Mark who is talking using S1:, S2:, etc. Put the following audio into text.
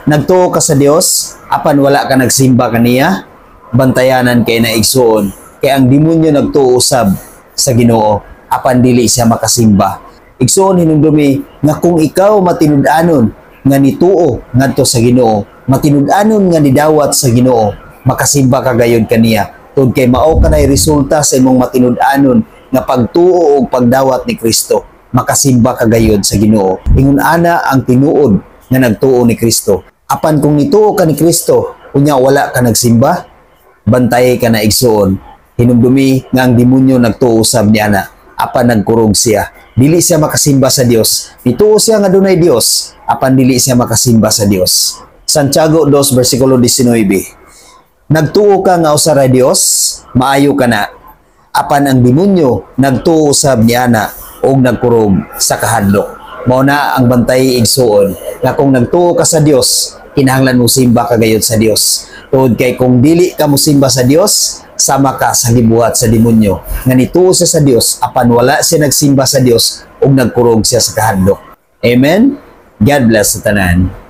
S1: Nagtuo ka sa Dios apan wala ka nagsimba kaniya, bantayanan kay na, igsuon, kay ang demonyo nagtuo usab sa Ginoo apan dili siya makasimba. Igsuon, hinumdumi nga kung ikaw matinud-anon nga nituo ngadto sa Ginoo, matinud-anon nga nidawat sa Ginoo, makasimba ka gayud kaniya. Tungod kay mao kanay resulta sa imong matinud-anon nga pagtuo og pagdawat ni Kristo, makasimba ka gayud sa Ginoo. Ingon ana ang tinuod nga nagtuo ni Kristo. Apan kung nituo ka ni Kristo, unya wala ka nagsimba, bantay ka na, igsuon. Hinumdumi nga ang demonyo nagtuo usab niana apan nagkurog siya. Dili siya makasimba sa Dios. Nituo siya nga dunay Dios apan dili siya makasimba sa Dios. Santiago 2 versikulo 19. Nagtuo ka nga usa ra Dios, maayo ka na. Apan ang demonyo nagtuo usab niana og nagkurog sa kahadlok. Mao na ang bantay, igsuon, nga kung nagtuo ka sa Dios, kinahanglan mo simba ka gayud sa Dios. Tungod kay kung dili ka mosimba sa Dios, sama ka sa gibuhat sa demonyo nga nituo siya sa Dios apan wala siya nagsimba sa Dios ug nagkurog siya sa kahadlok. Amen. God bless sa tanan.